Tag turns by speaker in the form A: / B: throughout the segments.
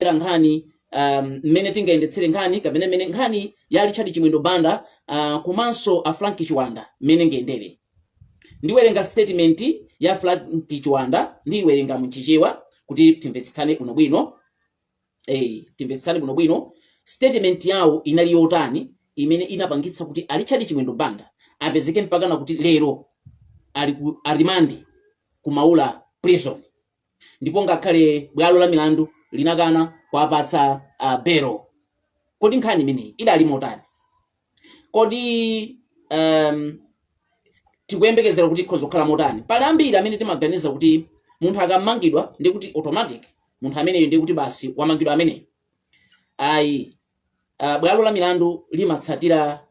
A: Nkhani mmene tingayendetsere nkhani kapena mmene nkhani ya Richard Chimwendo Banda komanso a Frank Chiwanda mmene ingayendere. Ndiwerenga statement ya Frank Chiwanda, ndiyiwerenga mchichewa kuti timvetsetsane bwinobwino. Timvetsetsane bwinobwino statement yawo inali yotani imene inapangitsa kuti a Richard Chimwendo Banda apezeke mpakana kuti lero ali ku remand ku Maula Prison, ndipo ngakhale bwalo la milandu linakana kuwapatsa belo. Kodi nkhani imeneyi idali motani? Kodi tikuyembekezera kuti ikhoza kukhala motani? Pali ambiri amene timaganiza kuti munthu akamangidwa ndi kuti automatic munthu ameneyo ndi kuti basi wamangidwa ameneyo. Ayi, bwalo la milandu limatsatira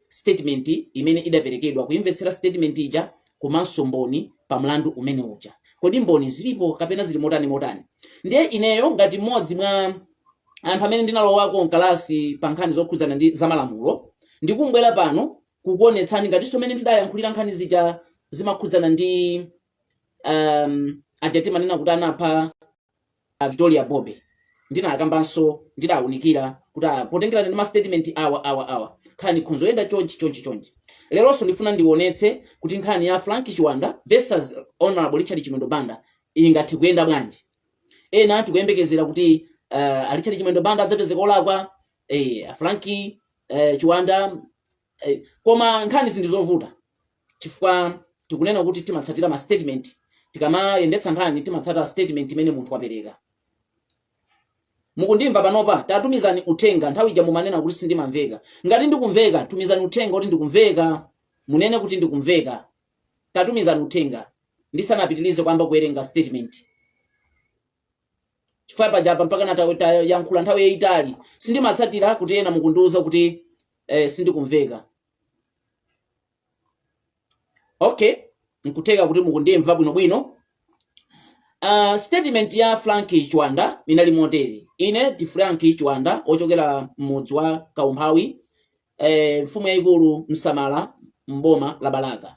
A: statement imene idaperekedwa, kuimvetsera statement ija komanso mboni pa mlandu umene uja. Kodi mboni zilipo kapena zili motani motani? Ndiye ineyo ngati mmodzi mwa anthu amene ndinalowako mkalasi pa nkhani zokhudzana ndi zamalamulo, ndikubwera pano kukuonetsani ngatinso mmene ndidayankhulira nkhani zija zimakhudzana ndi aja timanena kuti anapha a Victoria Bobe. Ndinakambanso, ndidawunikira kuti potengerana ndi ma statement awa awa awa, nkhani ikhoza kuyenda chonchi chonchi chonchi. Leronso ndifuna ndionetse kuti nkhani ya Frank Chiwanda versus Honorable Richard Chimwendo Banda ingathe kuyenda bwanji. Ena tikuyembekezera kuti Richard Chimwendo Banda adzapezeka olakwa, Frank Chiwanda, koma nkhani zindi zovuta chifukwa tikunena kuti timatsatira ma statement. Tikamayendetsa nkhani timatsata statement imene munthu wapereka. Mukundimva panopa? Tatumizani uthenga. Nthawi ija mumanena kuti sindimamveka. Ngati ndikumveka, tumizani uthenga kuti ndikumveka, munene kuti ndikumveka. Tatumizani uthenga ndisanapitilize kuyamba kuwerenga statement, chifukwa pajapa mpaka natayankhula nthawi yayitali sindimatsatira kuti ena mukundiuza kuti sindikumveka. Okay, nkutheka kuti mukundimva bwinobwino. Statement ya Frank Chiwanda inali motere: ine ndi Frank Chiwanda, ochokera m'mudzi wa Kaumphawi, mfumu yayikulu Msamala, mboma la Balaka.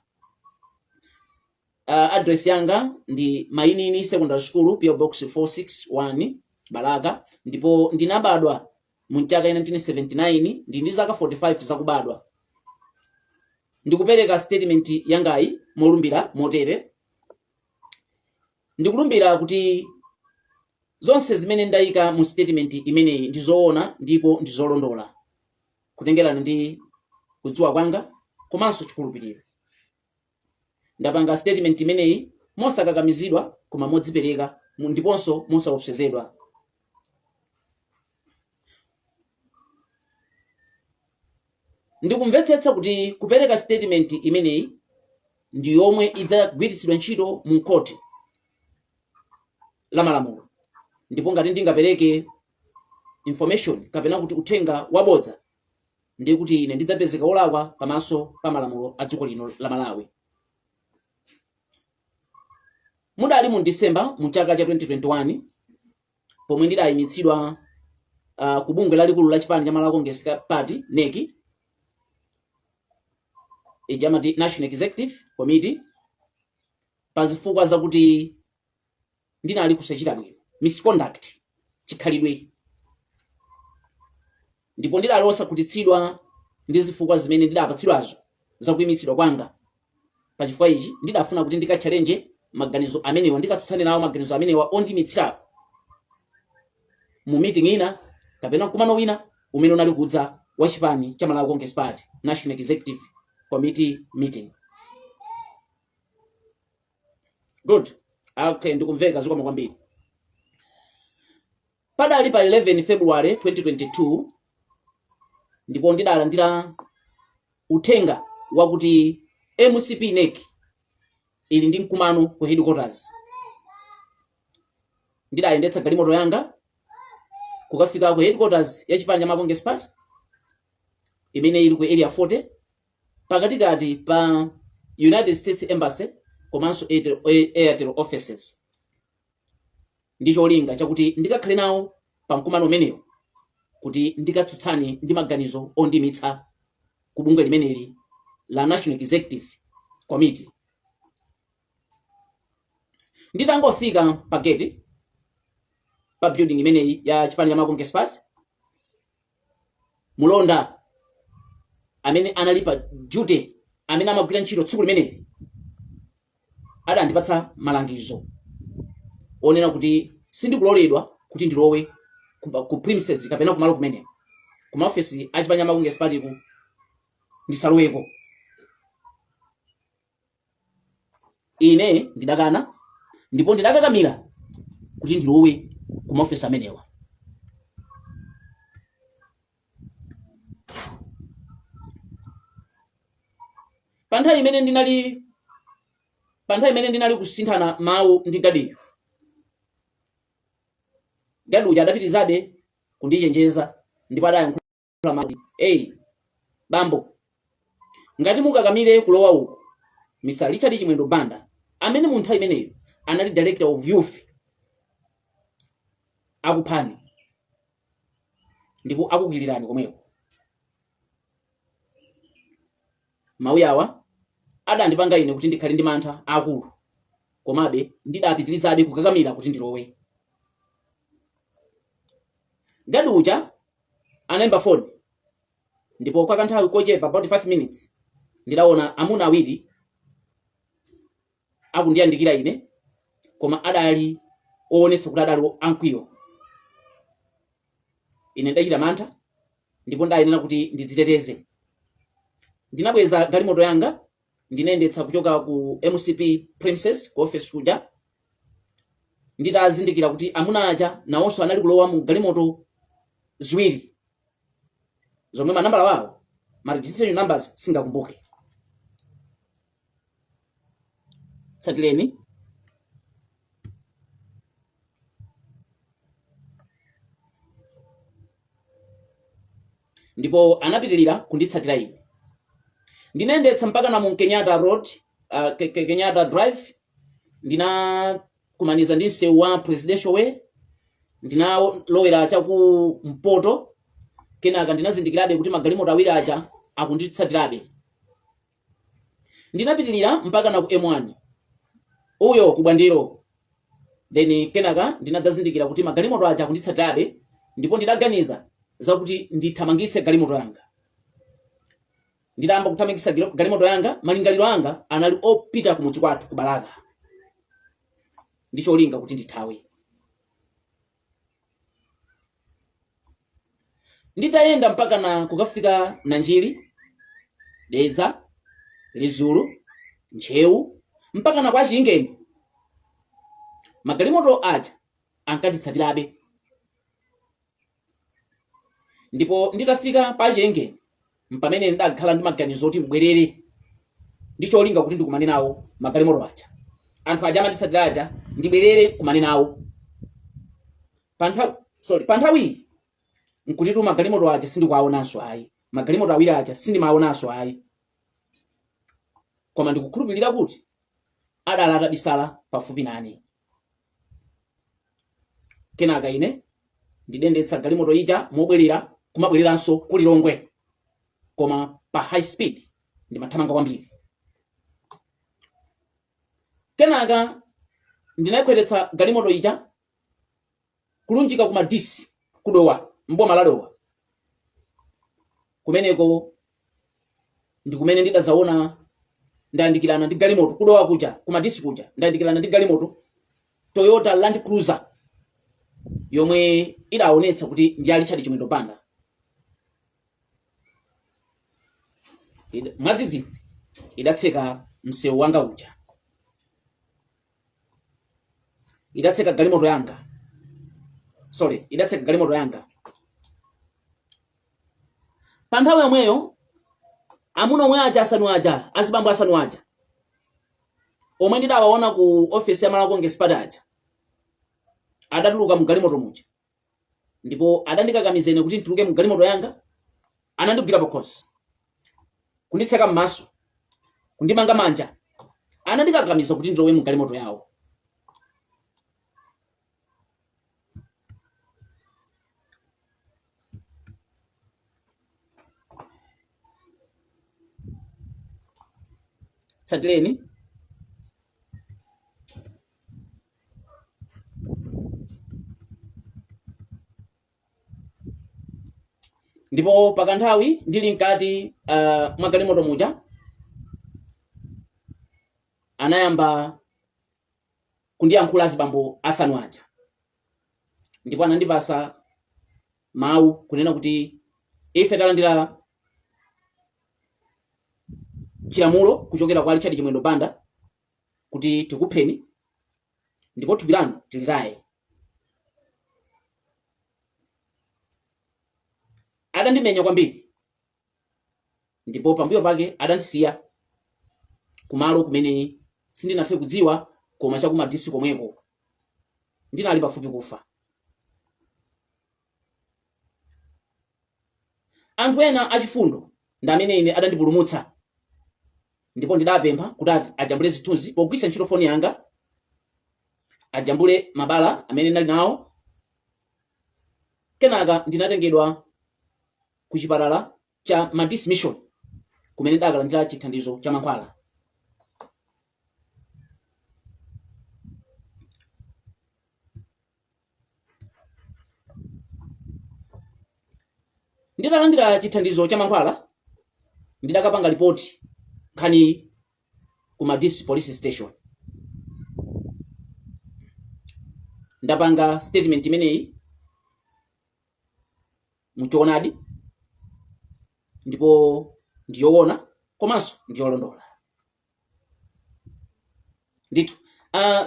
A: Address yanga ndi Mainini Secondary School, PO Box 461, Balaka, ndipo ndinabadwa mu chaka 1979, ndi zaka 45 zakubadwa. Ndikupereka statement yangayi molumbira motere: ndikulumbira kuti zonse zimene ndayika mu statement imeneyi ndi zoona ndipo ndi zolondola kutengerana ndi kudziwa kwanga komanso chikhulupiriro. Ndapanga statement imeneyi mosakakamizidwa koma modzipereka ndiponso mosaopsezedwa. Ndikumvetsetsa kuti kupereka statement imeneyi ndi yomwe idzagwiritsidwa ntchito mu khoti la malamulo, ndipo ngati ndingapereke information kapena kuti uthenga wabodza, ndiye kuti ine ndidzapezeka wolakwa pamaso pa malamulo a dziko lino la Malawi. Mudali mu December mu chaka cha 2021 pomwe ndidayimitsidwa ku bungwe lalikulu la chipani cha Malawi Congress Party, NEC ija amati National Executive Committee, pa zifukwa zakuti ndinali kusachita bwino, misconduct, chikhalidwe, ndipo ndidali osakhutitsidwa ndi zifukwa zimene ndidapatsidwazo zakuyimitsidwa kwanga. Pachifukwa ichi ndidafuna kuti ndikatchalenje maganizo amenewa, ndikatsutsane nawo maganizo amenewa ondiyimitsirapo mu meeting ina kapena mkumano wina umene unali kudza wa chipani cha Malawi Congress Party National Executive Committee meeting. Good, okay, ndikumveka, zikomo kwambiri. Padali pa 11 February 2022 ndipo ndidalandira uthenga wakuti MCP NEC ili ndi mkumano ku headquarters. Ndidayendetsa galimoto yanga kukafika ku headquarters ya chipani cha Malawi Congress Party imene ili ku Area 40, pakatikati pa United States Embassy komanso Airtel offices, ndi cholinga chakuti ndikakhale nawo pa mkumano umenewo kuti ndikatsutsane ndi maganizo ondimitsa ku bungwe limeneli la National Executive Committee. Nditangofika pa gate pa building imeneyi ya chipani cha Malawi Congress Party, mulonda amene anali pa duty, amene amagwira ntchito tsiku limeneli, adandipatsa malangizo onena kuti sindikuloledwa kuti ndilowe ku premises kapena kumalo kumeneko, ku maofesi a chipani cha Malawi Congress Party ku ndisaloweko. Ine ndidakana ndipo ndidakakamira kuti ndilowe ku maofesi amenewa. Pa nthawi imene ndinali kusinthana mawu ndi gadiyo, gadi uja adapitirizabe kundichenjeza ndipo adayankhula mawu, "Eyi bambo, ngati mukakamire kulowa uku, Mr. Richard Chimwendo Banda, amene mu nthawi imeneyo anali director of youth, akuphani ndipo akukwirirani komweko." Mawu awa adandipanga ine kuti ndikhale ndi mantha akulu, komabe ndidapitirizabe kukakamira kuti ndilowe. Gadi uja anayimba foni ndipo kwa kanthawi kochepa, about 5 minutes, ndidaona amuna awiri akundiyandikira ine, koma adali owonetsa kuti adali amkwiyo. Ine ndidachita mantha ndipo ndayenera kuti ndidziteteze. Ndinabweza galimoto yanga, ndinayendetsa kuchoka ku MCP premises, ku office kuja, nditazindikira kuti amuna aja nawonso anali kulowa mu galimoto ziwiri zomwe manambala wawo, ma registration numbers, singakumbuke. Tsatireni. Ndipo anapitirira kunditsatira ine. Ndinayendetsa mpaka na mu Kenyatta Road, Kenyatta Drive, ndinakumaniza ndi msewu wa Presidential Way, ndinalowera chaku mpoto. Kenaka ndinazindikirabe kuti magalimoto awiri aja akunditsatirabe. Ndinapitirira mpaka na ku M1 uyo ku Bwandiro. Then kenaka ndinadzazindikira kuti magalimoto aja akunditsatirabe, ndipo ndidaganiza zakuti ndithamangitse galimoto yanga. Nditayamba kuthamangitsa galimoto yanga, malingaliro anga anali opita kumudzi kwathu ku Balaka ndi cholinga kuti ndithawe. Nditayenda mpaka na kukafika Nanjiri, Dedza, Lizulu, Ntcheu, mpaka na kwa Chingeni, magalimoto aja ankanditsatirabe. Ndipo nditafika pa Chingeni mpamene ndidakhala ndi maganizo oti mbwerere ndi cholinga kuti ndikumane nawo magalimoto aja, anthu aja amanditsatira aja, ndibwerere kumane nawo. Pa nthawiyi nkutitu magalimoto aja sindikuwaonanso ayi, magalimoto awiri aja sindimawaonanso ayi, koma ndikukhulupirira kuti adali atabisala pafupi nane. Kenaka ine ndidendetsa galimoto ija mobwerera, kumabwereranso ku Lilongwe, koma pa high speed, ndimathamanga kwambiri. Kenaka ndinayikhweretsa galimoto ija kulunjika ku Madisi, ku Dowa, mboma la Dowa. Kumeneko ndi kumene ndidadzaona ndayandikirana ndi galimoto ku Dowa kuja, ku Madisi kuja, ndayandikirana ndi galimoto Toyota Land Cruiser yomwe idaonetsa kuti ndi ya Richard Chimwendo Banda. Mwadzidzidzi idatseka msewu wanga uja, idatseka galimoto yanga, sorry, idatseka galimoto yanga. Pa nthawi yomweyo amuna omwe aja asanu aja, azibambo asanu aja omwe ndidawaona ku ofesi ya Malawi Congress Party aja, adatuluka mu galimoto muja ndipo adandikakamiza ine kuti ndituluke mu galimoto yanga. Anandigwira pakhosi, kunditseka m'maso, kundimanga manja, anandikakamiza kuti ndilowe mu galimoto yawo. Tsatireni. Ndipo pakanthawi ndili mkati mwa galimoto muja, anayamba kundiyankhula azibambo asanu aja, ndipo anandipasa mawu kunena kuti ife talandira chilamulo kuchokera kwa Richard Chimwendo Banda kuti tikupheni ndipo thupi lanu tilitaye. Adandimenya kwambiri ndipo pambuyo pake adandisiya kumalo kumene sindinathe kudziwa, koma cha ku Madisi komweko. Ndinali pafupi kufa. Anthu ena achifundo ndi amene ine adandipulumutsa, ndipo ndidapempha kuti ajambule zithunzi pogwiritsa ntchito foni yanga, ajambule mabala amene ndinali nawo. Kenaka ndinatengedwa ku chipatala cha Madisi Mission kumene ndakalandira chithandizo cha mankhwala. Nditalandira chithandizo cha mankhwala, ndidakapanga lipoti nkhaniyi ku Madisi Police Station. Ndapanga statement imeneyi muchoonadi ndipo ndiyowona komanso ndiyolondola ndithu.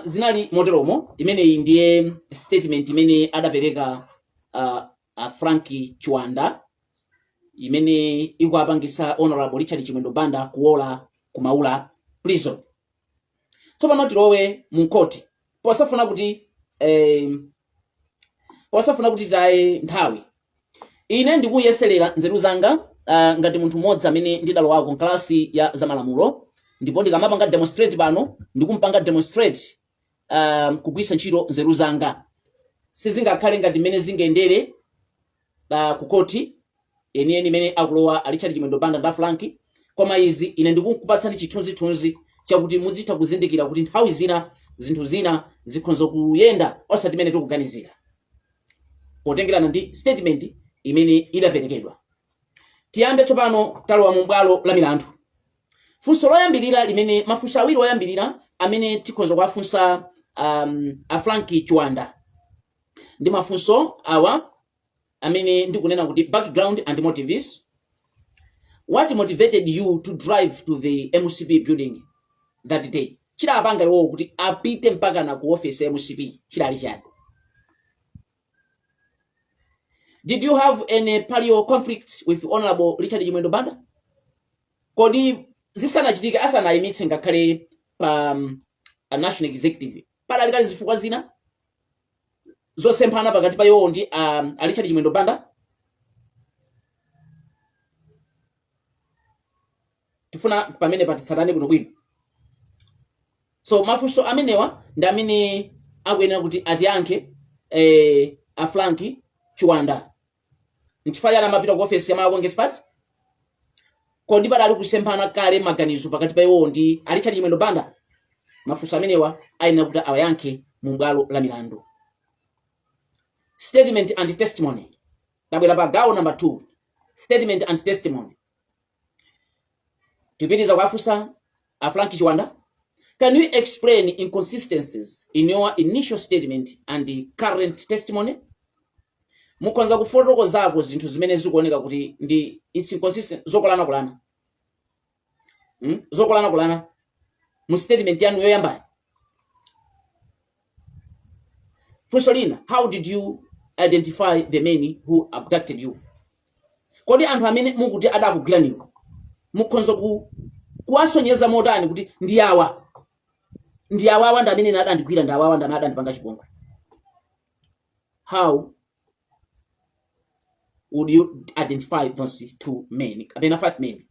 A: Zinali moteromo. Imeneyi ndiye statement imene adapereka Frank Chiwanda, imene ikuwapangisa Honorable Richard Chimwendo Banda kuwola ku Maula Prison. Tsopano tilowe mu khoti posafuna kuti titaye nthawi. Ine ndikuyeserera nzeru zanga ngati munthu mmodzi amene ndidalowako mkalasi ya zamalamulo, ndipo ndikamapanga demonstrate pano, ndikumpanga demonstrate kugwiritsa ntchito nzeru zanga. Sizingakhale ngati mmene zingayendere ku khoti yeniyeni imene akulowa a Richard Chimwendo Banda ndi a Frank, koma izi ine ndikukupatsani chithunzithunzi chakuti muzitha kuzindikira kuti nthawi zina zinthu zina zikhonza kuyenda osati mmene tikuganizira, potengerana ndi statement imene idaperekedwa. Tiyambe tsopano, talowa mu bwalo la milandu. Funso loyambirira limene, mafunso awiri oyambirira amene tikhoza kuwafunsa a Frank Chiwanda ndi mafunso awa amene ndikunena kuti background and motives. What motivated you to drive to the MCP building that day? Chidapanga iwowo kuti apite mpaka na ku office ya MCP chidali chani? Did you have any prior conflicts with Honorable Richard Chimwendo Banda? Kodi zisanachitike, asanayimitse ngakhale pa a national executive, padali kale zifukwa zina zosemphana pakati pa iwowo ndi a Richard Chimwendo Banda? Tifuna pamene patitsatane bwinobwino. So mafunso amenewa ndi amene akuyenera kuti atiyankhe a Frank Chiwanda. Nchifukwa chani amapita ku ofesi ya Malawi Congress Party? Kodi padali kusemphana kale maganizo pakati pa iwowo ndi a Richard Chimwendo Banda? Mafunso amenewa ayenera kuti awayankhe mu bwalo la milandu. Statement and testimony. Tabwera pa gawo number 2, statement and testimony. Tipitiriza kuwafunsa a Frank Chiwanda. Can you explain inconsistencies in your initial statement and the current testimony? Mukhoza kufotokozako zinthu zimene zikuoneka kuti ndi it's inconsistent, zokolanakolana, Zokolanakolana mu statement yanu yoyambayo. Funso lina, how did you identify the men who abducted you? Kodi anthu amene mukuti adakugwiraniwo mukhonza kuwasonyeza motani kuti ndi awa, ndi awawa ndi amene adandigwira, ndi awawa ndi amene adandipanga chipongwe? How would you identify those two men kapena five men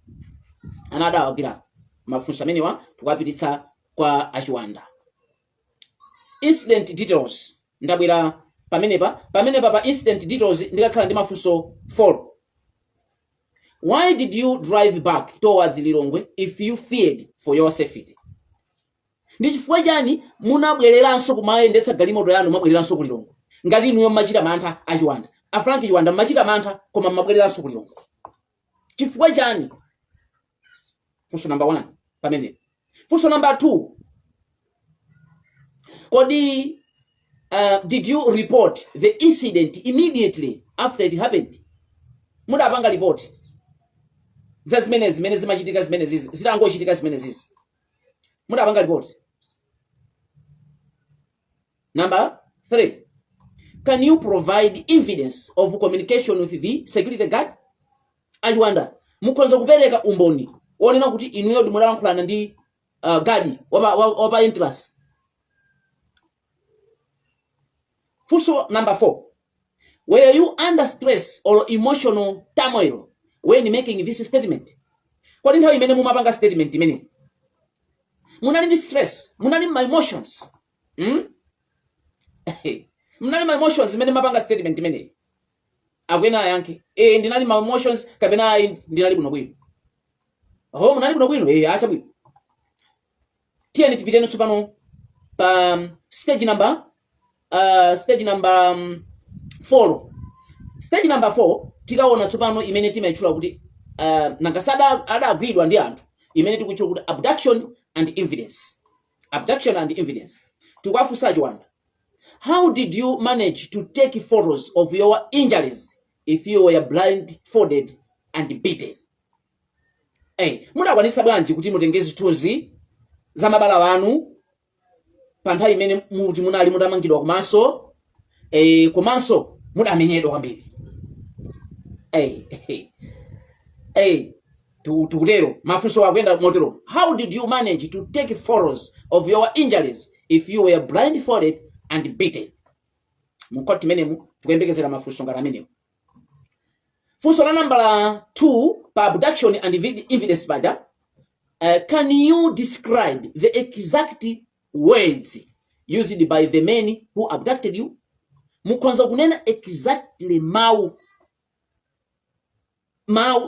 A: amene adawagwira? Mafunso amenewa tikuwapititsa kwa achiwanda. Incident details. Ndabwera pamenepa pa incident details ndikakhala ndi mafunso 4. Why did you drive back towards Lilongwe if you feared for your safety? Ndi chifukwa chani munabwereranso kumayendetsa galimoto yanu, mwabwereranso ku Lilongwe ngati inuyo mmachita mantha, achiwanda? A Frank Chiwanda mmachita mantha koma mmabwereranso ku Lilongwe chifukwa chani? Funso number 1 pamenepo. Funso number 2, kodi did you report the incident immediately after it happened? Mudapanga report za zimene zimene zimachitika zimene zizi zitangochitika zimene zizi mudapanga report? Number 3, can you provide evidence of communication with the security guard? A Chiwanda, mukhoza kupereka umboni wonena kuti inuyo mudalankhulana ndi guard wapa entrance? Funso number 4, were you under stress or emotional turmoil when making this statement? Kodi nthawi imene mumapanga statement imene munali ndi stress, munali ma emotions, Munali ma emotions imene mumapanga statement imeneyi? Akuyenera ayankhe, eh, ndinali ma emotions, kapena ayi, ndinali bwinobwino. Oho, munali bwinobwino, eh, achabwino. Tiyeni tipiteni tsopano pa stage number 4. Stage number 4 tikaona tsopano imene timayitchula kuti nanga sada adagwidwa ndi anthu, imene tikutchula kuti abduction and evidence. Abduction and evidence. Tikuwafunsa Chiwanda, how did you manage to take photos of your injuries if you were blindfolded and beaten? Mudakwanitsa bwanji kuti mutenge zithunzi za mabala anu pa nthawi imene muti munali mutamangidwa kumaso, komanso mudamenyedwa kwambiri? Tikutero mafunso akuyenda motero: how did you manage to take photos of your injuries if you were blindfolded and beaten? Mukoti menemu tikuyembekezera mafunso ngati amenewo. Funso la nambala 2 pa abduction and evidence paja, can you describe the exact words used by the men who abducted you? Mukhoza kunena exactly mawu,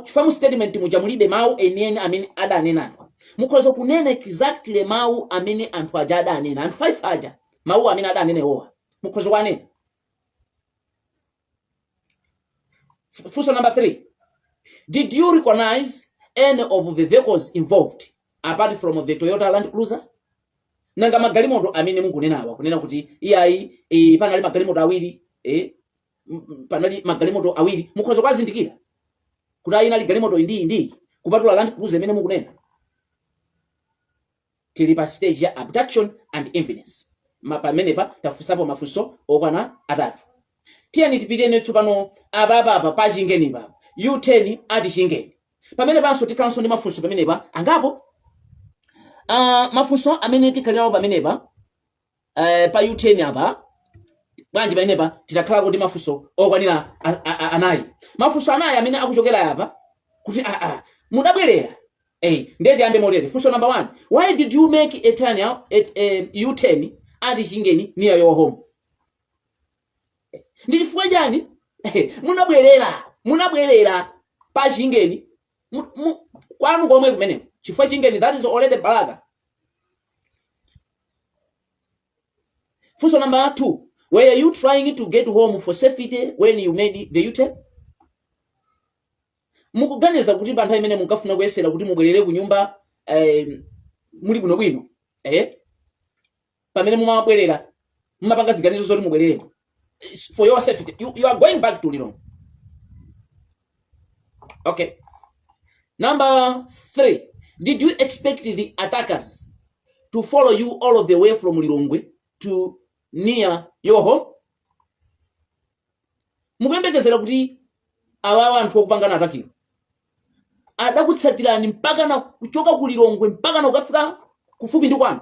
A: chifukwa mu statement muja mulibe mawu enieni amene adanena anthu. Mukhoza kunena exactly mawu amene anthu aja adanena, anthu 5 aja, mawu amene adanena iwowa, mukhoza kuwanena? Funso number 3, did you recognize any of the vehicles involved apart from the Toyota Land Cruiser? Nanga magalimoto amene mukunenawa, kunena kuti iyayi, panali magalimoto awiri, panali magalimoto awiri, mukhoza kuwazindikira kuti ayi, inali galimoto ndi ndi kupatula Land Cruiser imene mukunena? Tili pa stage ya abduction and evidence. Pamenepa tafunsapo mafunso okwana atatu. Tiyeni tipiteni tsopano apapapa pa Chingeni papa, U-turn at Chingeni. Pamene panso tikhalanso ndi mafunso pamenepa angapo. Mafunso amene tikhale nawo pamenepa, pa U-turn apa bwanji, pamenepa titakhalako ndi mafunso okwanira anayi, mafunso anayi amene akuchokera apa kuti mudabwerera. Ndiye tiyambe motere. Funso number 1, why did you make a turn at a U-turn at Chingeni near your home? Ndi chifukwa chani munabwerera pa Chingeni kwanu komwe kumeneko? Chifukwa Chingeni, that is already Balaka. Funso number 2, were you trying to get home for safety when you made the U-turn? Mukuganiza kuti pa nthawi imene munkafuna kuyesera kuti mubwerere ku nyumba, muli bwinobwino, pamene mumabwerera mumapanga ziganizo zoti mubwerere for your safety, you are going back to Lilongwe? Okay. Number 3, did you expect the attackers to follow you all of the way from Lilongwe to near your home? Mukuyembekezera kuti awawa anthu okupangani attack-wo adakutsatirani mpaka na kuchoka ku Lilongwe mpaka na kukafika kufupi ndi kwanu,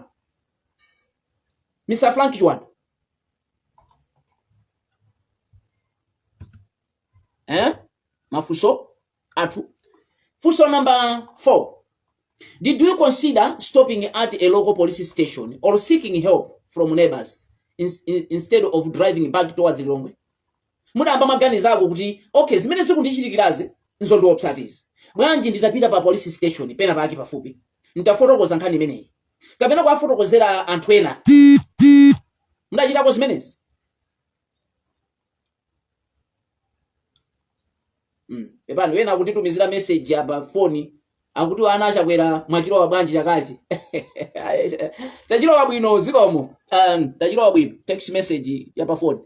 A: Mr Frank Chiwanda? Mafunso athu. Funso number 4, did you consider stopping at a local police station or seeking help from neighbors instead of driving back towards Lilongwe? Mudayamba mwaganizako kuti okay, zimene zikundichitikirazi nzondiopsatu izi, bwanji nditapita pa police station pena pake pafupi ntafotokoza nkhani imeneyi kapena kuwafotokozera anthu ena? Mudachitako zimenezi? Pepani, wena akutitumizira message apa foni, akuti ana achakwera mwachilowa bwanji chakachi? Tachilowa bwino, zikomo. Tachilowa bwino. Text message ya pa foni.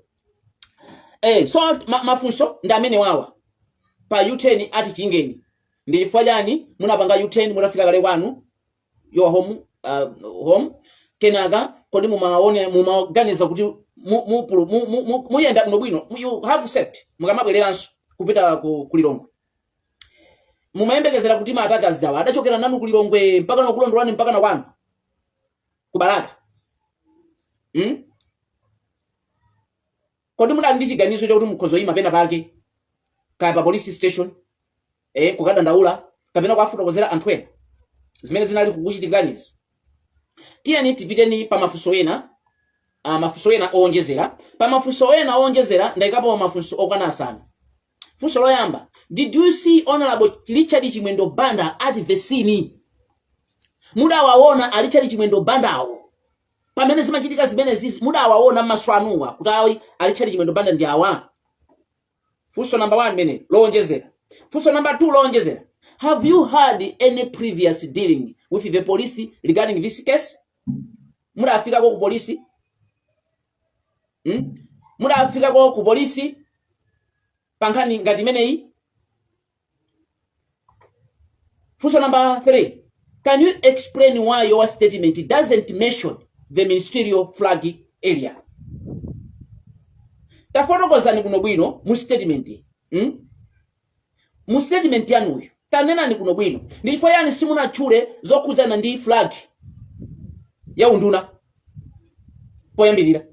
A: So mafunso ndi amene wawa pa U-turn ati chingeni. Ndi chifukwa chani munapanga U-turn mutafika kale kwanu, your home? Kenaka kodi mumaone mumaganiza kuti muyenda bwinobwino, you have safety mukamabwereranso kupita ku Lilongwe? Mumayembekezera kuti ma attackers awa adachokera nanu ku Lilongwe mpaka nakulondolani mpaka na kwanu ku Balaka? Kodi mudali ndi chiganizo chakuti mukhoza kuyima pena pake, kaya pa police station, kukadandaula kapena kuwafotokozera anthu ena zimene zinali kukuchitikiranizi? Tiyeni tipiteni pa mafunso ena, mafunso ena owonjezera. Pa mafunso ena owonjezera ndayikapo mafunso okwana asanu. Funso loyamba: did you see Honorable Richard Chimwendo Banda at the scene? Mudawaona a Richard Chimwendo Bandawo pamene zimachitika zimenezi? Mudawaona m'maso anuwa kuti awi a Richard Chimwendo Banda ndi awa? Funso number 1 mene lowonjezera. Funso number 2 lowonjezera: have you had any previous dealing with the police regarding this case? Mudafikako ku polisi? Mudafikako ku polisi pa nkhani ngati imeneyi? Funso number 3: can you explain why your statement doesn't mention the ministerial flag area? Tafotokozani bwinobwino mu statement, Mu statement yanuyo tanenani bwinobwino ndi chifukwa yani simunatchule zokhudzana ndi flag ya unduna poyambirira.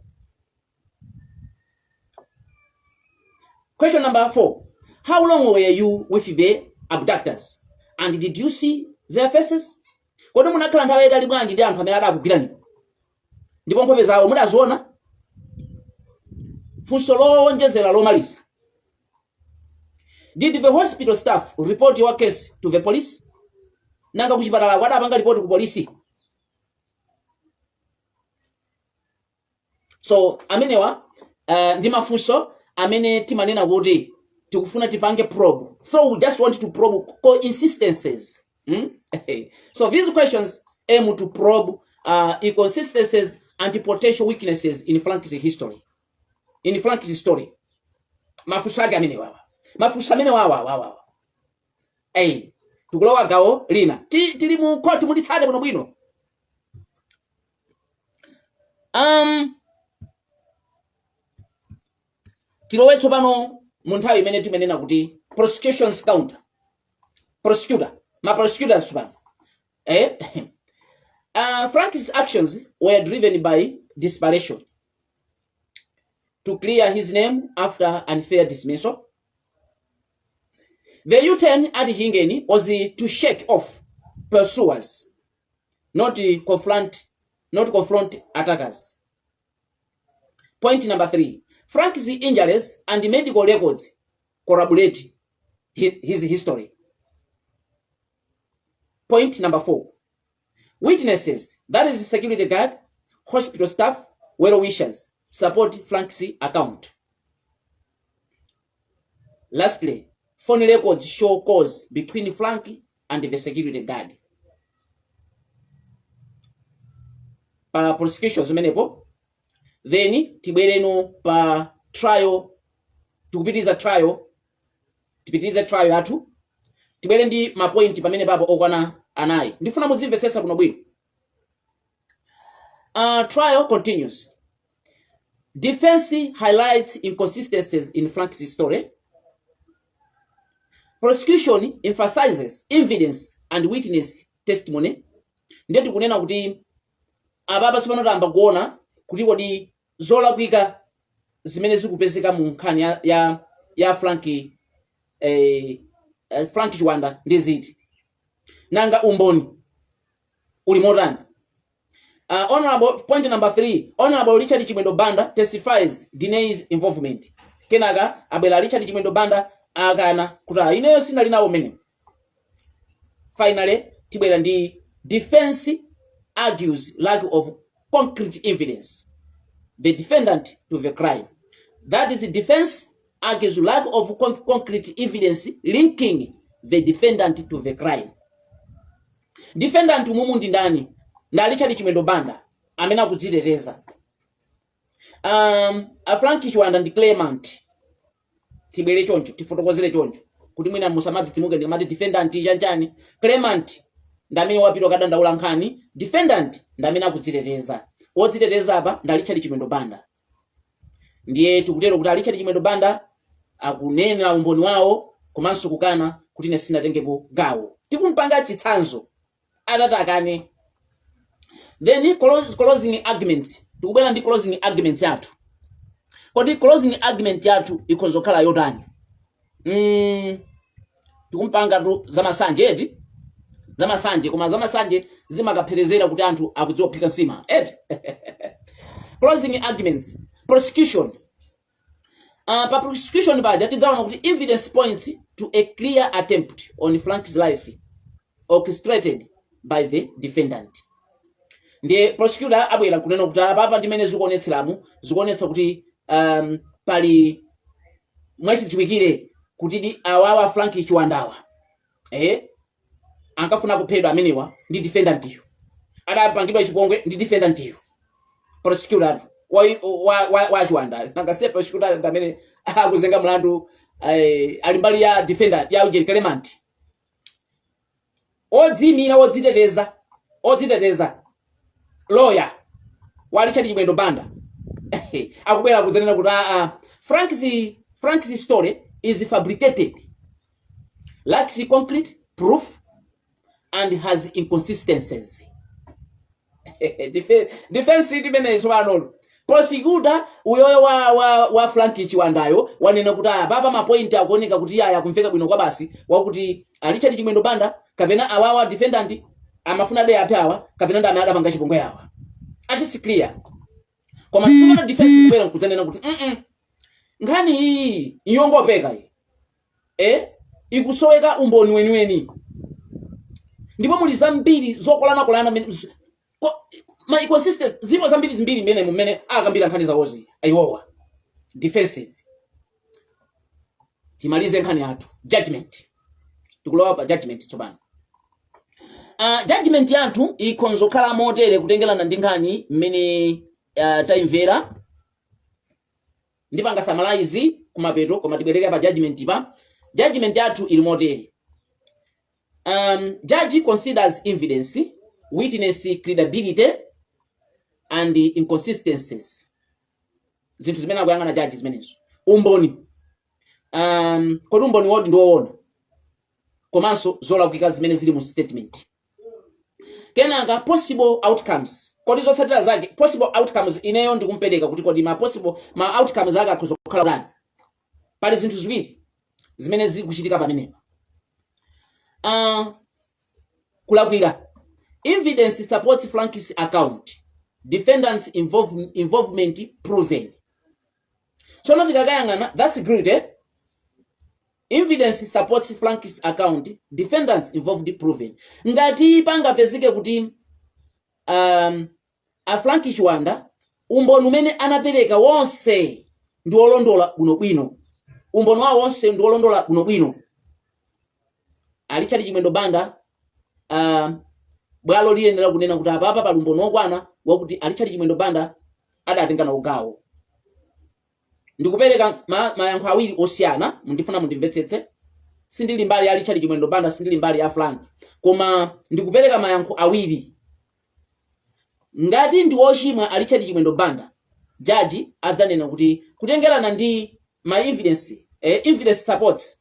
A: Question number 4: how long were you with the abductors and did you see their faces? Kodi munakhala nthawi yayitali bwanji ndi anthu amene adakugwirani ndipo nkhope zawo mudaziona? Funso lowonjezera lomaliza: did the hospital staff report your case to the police? Nanga kuchipatala adapanga report ku polisi? So amenewa ndi mafunso amene timanena kuti tikufuna tipange probe. So we just want to probe inconsistencies? So these questions aim to probe inconsistencies and potential weaknesses in Frank's history, in Frank's story. Mafunso ake amenewawa, mafunso amenewawa. Hey, tikulowa gawo lina. Tili mu court, munditsate bwinobwino. Tilowe tsopano mu nthawi imene timanena kuti prosecution's counter, prosecutor, ma prosecutors tsopano. Frank's actions were driven by desperation to clear his name after unfair dismissal. The U-turn at Chingeni was to shake off pursuers, not confront attackers. Point number 3: Frank's injuries and medical records corroborate his history. Point number 4: witnesses, that is security guard, hospital staff, well-wishers, support Frank's account. Lastly, phone records show calls between Frank and the security guard. Pa prosecution zimenepo. Then tibwereno pa trial, tikupitiriza trial, tipitirize trial yathu. Tibwere ndi mapointi pamene papo okwana anayi. Ndifuna muzimvetsetsa bwinobwino. Trial continues. Defense highlights inconsistencies in Frank's story. Prosecution emphasizes evidence and witness testimony. Ndiye tikunena kuti apapa tsopano tayamba kuona kuti kodi zolakwika zimene zikupezeka mu nkhani ya Frank Chiwanda ndi ziti, nanga umboni uli motani? Honorable, point number 3, Honorable Richard Chimwendo Banda testifies, denies involvement. Kenaka abwera Richard Chimwendo Banda, akana kuti, "Ah, ineyo sinali nawo mmene." Finally tibwera ndi defense argues lack of concrete evidence the defendant to the crime. That is defense. argues lack of concrete evidence linking the defendant to the crime. Defendant umumu ndi ndani? Ndi Richard Chimwendo Banda amene akudziteteza. A Frank Chiwanda ndi claimant. Tibwere choncho, tifotokozere choncho kuti mwina musamadzidzimuke ndikamati defendant chanchani. Claimant ndi amene wapita kadandaula nkhani, defendant ndi amene akudziteteza. Wodziteteza apa ndi Richard Chimwendo Banda. Ndiye tikutero kuti Richard Chimwendo Banda akunena umboni wawo komanso kukana kuti ine sinatengepo gawo. Tikumpanga chitsanzo atati akane. Then closing argument. Tikubwera ndi closing argument yathu. Kodi closing argument yathu ikhonza kukhala yotani? Tikumpanga tu zamasanje eti, zamasanje, koma zamasanje zimakapherezera kuti anthu akudziwa kuphika nsima eti. Closing arguments, prosecution. Pa prosecution paja tidzaona kuti evidence points to a clear attempt on Frank's life orchestrated by the defendant. Ndiye prosecutor abwera kunena kuti apapa ndimene zikuonetseramu, zikuonetsa kuti pali mwachidziwikire kuti di awawa Frank Chiwandawa ankafuna kuphedwa amenewa ndi defendant iyo, adapangidwa chipongwe ndi defendant iyo. Prosecutor wa Chiwanda, nangasiye prosecutor ndi amene akuzenga mlandu, ali mbali ya defendant, ya ujeni, claimant, odziyimira, odziteteza. Lawyer wa Richard Chimwendo Banda akubwera kudzanena kuti aa, Frank's story is fabricated, lacks concrete proof and has inconsistencies. Defense imene tsopano prosecutor uyoyo wa Frank Chiwandayo wanena kuti aya papa ma point akuoneka kuti aya akumveka bwino kwa basi, wakuti a Richard Chimwendo Banda kapena awawa defendant amafuna de aphe awa kapena ndi amene adapanga chipongwe awa, ati it's clear. Koma tsopano defense kubwera nkudzanena kuti nkhani iyi iyongopeka iyi, ikusoweka umboni weniweni ndipo muli zambiri zokolanakolana ma inconsistencies zipo zambiri zimbiri mmene mumene akambira nkhani zawozi ayiwowa defensive. Timalize nkhani yathu, judgment. Tikulowa pa judgment tsopano. Judgment yathu ikhonza kukhala motere kutengerana ndi nkhani mmene tayimvera. Ndipanga summarize kumapeto, koma tibwereke pa judgment. Pa judgment yathu ili motere: judge considers evidence, witness credibility and inconsistencies. Zinthu zimene akuyang'ana judge zimenezo, umboni, kodi umboni wodi ndiwoona, komanso zolakwika zimene zili mu statement. Kenaka possible outcomes, kodi zotsatira zake, possible outcomes, ineyo ndikumpereka kuti kodi ma possible ma outcomes ake akhoza kukhala utani. Pali zinthu ziwiri zimene zikuchitika pamenepa. Kulakwira, evidence supports Frank's account, defendant's involvement proven. Tsono tikakayang'ana, that's good, eh? Evidence supports Frank's account, defendants involved proven. Ngati pangapezeke kuti a Frank Chiwanda umboni umene anapereka wonse ndi wolondola bwinobwino, umboni wawo wonse ndi wolondola bwinobwino, a Richard Chimwendo Banda, bwalo liyenera kunena kuti apapa pali umboni wokwana wakuti a Richard Chimwendo Banda adatenga nawo gawo. Ndikupereka mayankho awiri osiyana, mundifuna mundimvetsetse. Sindili mbali ya Richard Chimwendo Banda, sindili mbali ya Frank, koma ndikupereka mayankho awiri. Ngati ndi wochimwa a Richard Chimwendo Banda, jaji adzanena kuti kutengerana ndi ma evidence, evidence supports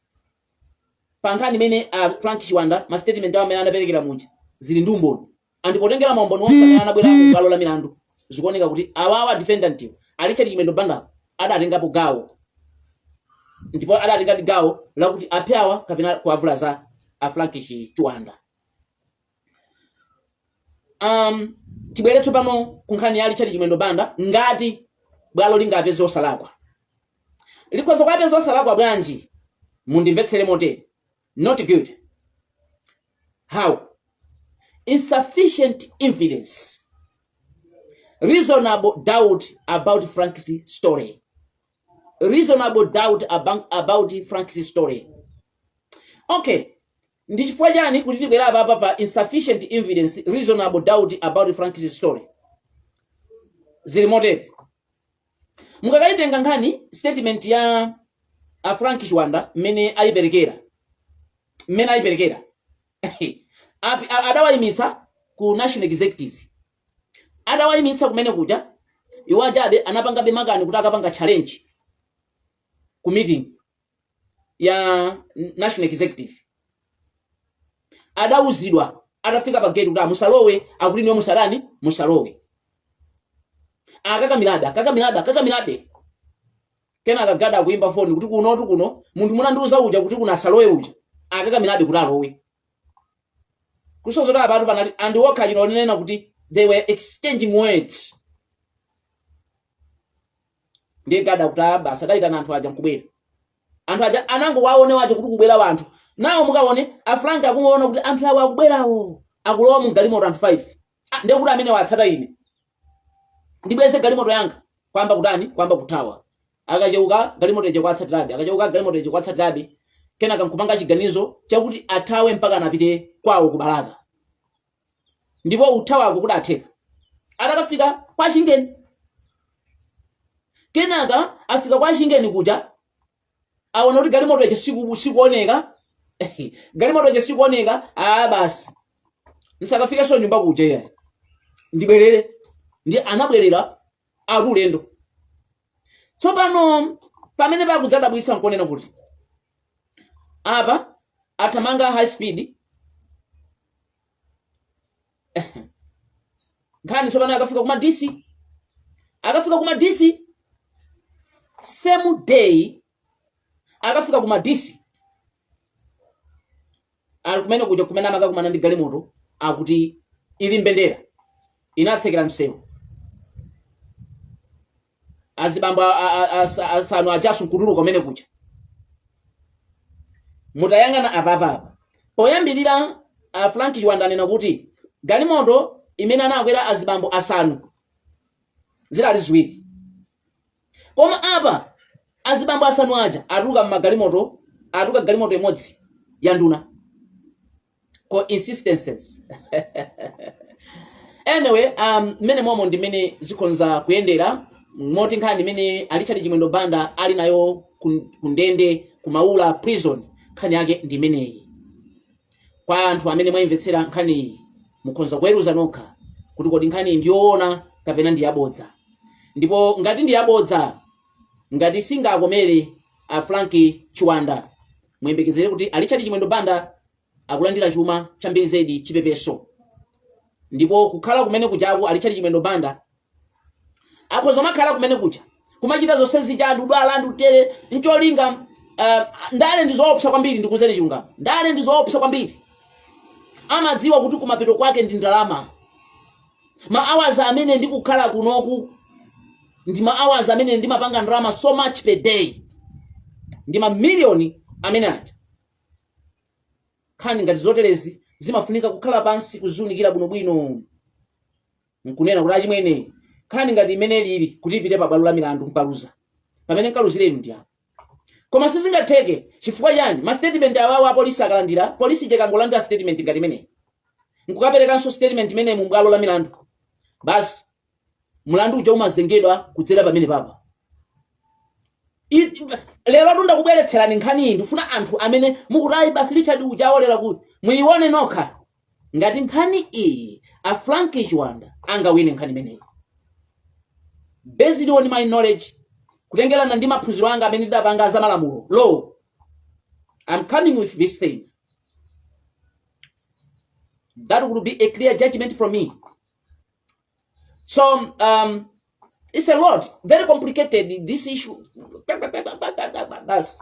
A: pa nkhani imene Frank Chiwanda, ma statement awo amene anaperekera muja zili ndi umboni, andipotengera maumboni onse amene anabwera ku bwalo la milandu, zikuoneka kuti awawa defendant a Richard Chimwendo Banda adatengapo gawo ndipo adatenga gawo lakuti aphe awa kapena kuwavulaza a Frank Chiwanda. Tibwere tsopano ku nkhani ya Richard Chimwendo Banda. Ngati bwalo lingapeze osalakwa, likhoza kuwapeza osalakwa bwanji? Mundimvetsere motere: not guilty how? Insufficient evidence, reasonable doubt about Frank's story. reasonable doubt about Frank's story. Okay, ndi chifukwa chani kuti tibwera apapa pa insufficient evidence, reasonable doubt about Frank's story? Zili motere: mukakayitenga nkhani, statement ya a Frank Chiwanda mmene ayiperekera, adawayimitsa ku National Executive. Adawayimitsa kumene kuja, iwo ajabe anapangabe makani kuti akapanga challenge ku meeting ya National Executive. Adawuzidwa atafika pa gate kuti musalowe, akuti niwe musalani, musalowe. Akakamirabe, akakamirabe, akakamirabe. Kenaka gada akuimba foni kuti kunotu, kuno munthu munandiuza uja kuti kuno asalowe uja akakamirabe kuti alowe. Kusozota apatu panali andiwokha chino linena kuti they were exchanging words. Ndiye gada kuti ah, basi, adayitana anthu aja nkubwera. Anthu aja anangowaone wacho kuti kubwera wanthu nawo. Mukaone a Frank akuona kuti anthu awo akubwerawo, akulowa mu galimoto anthu 5. Ah, ndiye kuti amene watsata ine, ndibweze galimoto yanga. Kwamba kutani? Kwamba kuthawa. Akacheuka, galimoto ije kwatsatirabe. Akacheuka, galimoto ije kwatsatirabe. Kenaka nkupanga chiganizo chakuti athawe mpaka anapite kwawo ku Balaka. Ndipo uthawako kudatheka atakafika kwa Chingeni. Kenaka afika kwa Chingeni kuja, aona kuti galimoto ije sikuoneka, galimoto ije sikuoneka. Ah, basi, nsakafikenso nyumba kuja iyayi, ndibwerere. Ndi anabwerera ali ulendo. Tsopano pamene pakudzadabwitsa nkuonena kuti apa athamanga high speed. Nkhani tsopano akafika kuma DC, akafika kuma DC same day, akafika kuma DC ali kumene kuja, kumene amakakumana ndi galimoto akuti ili mbendera inatsekera msewu. Azibambo asanu ajasu nkutuluka kumene kuja. Mutayang'ana apapapa, poyambirira Frank Chiwanda anena kuti galimoto imene anakwera azibambo asanu zidali ziwiri, koma apa azibambo asanu aja atuluka mmagalimoto, atuluka galimoto imodzi ya nduna. Coincidences? Anyway, mmene momo ndi mmene zikhonza kuyendera. Moti nkhani imene a Richard Chimwendo Banda ali nayo ku ndende ku Maula Prison, nkhani yake ndi imeneyi. Kwa anthu amene mwayimvetsera nkhaniyi, mukhoza kuweruza nokha kuti kodi nkhani ndiyoona kapena ndi yabodza. Ndipo ngati ndi yabodza, ngati singakomere a Frank Chiwanda, muyembekezere kuti a Richard Chimwendo Banda akulandira chuma chambiri zedi, chipepeso. Ndipo kukhala kumene kujaku, a Richard Chimwendo Banda akhoza makhala kumene kuja kumachita zonse zija, ndudwala, ndutere, ncholinga ndale ndi zoopsa kwambiri. Ndikuzeni chilungamo, ndale ndi zoopsa kwambiri. Amadziwa kuti kumapeto kwake ndi ndalama. Ma hours amene ndikukhala kunoku ndi ma hours amene ndimapanga ndalama so much per day, ndi mamiliyoni amene aja. Nkhani ngati zoterezi zimafunika kukhala pansi, kuziunikira bwinobwino, nkunena kuti achimwene, nkhani ngati imene lili kuti ipite pa bwalo la milandu, nkaluza pamene nkaluzireni ndi apa. Koma sizingatheke. Chifukwa chani? Ma statement awawo apolisi akalandira, polisi ikangolandira statement ngati imeneyi nkukaperekanso statement imene mu bwalo la milandu, basi, mlandu uja umazengedwa kudzera pamene papa. Lero tundakubweretserani nkhani iyi, ndifuna anthu amene mukuti ayi basi, Richard uja awolera, kuti muyione nokha ngati nkhani iyi a Frank Chiwanda angawine nkhani imeneyi. Based on my knowledge, kutengerana ndi maphunziro anga amene ndidapanga za malamulo, law, I'm coming with this thing that would be a clear judgment from me. So it's a lot very complicated, this issue. That's